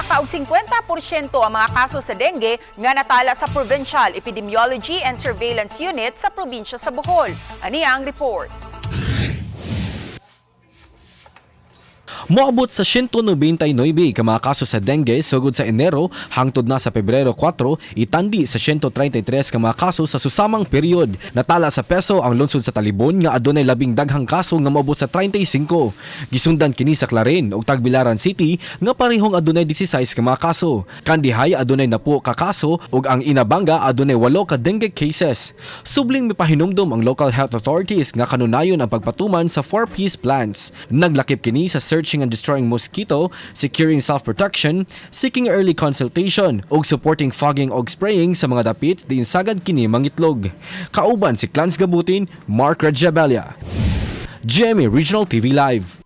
Nitaka og 50% ang mga kaso sa dengue nga natala sa Provincial Epidemiology and Surveillance Unit sa probinsya sa Bohol. Ani ang report. Moabot sa 199 ka mga kaso sa dengue sugod sa Enero hangtod na sa Pebrero 4, itandi sa 133 ka mga kaso sa susamang period. Natala sa peso ang lungsod sa Talibon nga adunay labing daghang kaso nga moabot sa 35. Gisundan kini sa Clarin ug Tagbilaran City nga parehong adunay 16 ka mga kaso. Kandihay adunay napo ka kaso ug ang Inabanga adunay 8 ka dengue cases. Subling mipahinumdom ang local health authorities nga kanunayon ang pagpatuman sa 4 Ps plans. Naglakip kini sa searching and destroying mosquito, securing self-protection, seeking early consultation, ug supporting fogging og spraying sa mga dapit diin sagad kini mangitlog. Kauban si Clans Gabutin, Mark Rajabella. GMA Regional TV Live.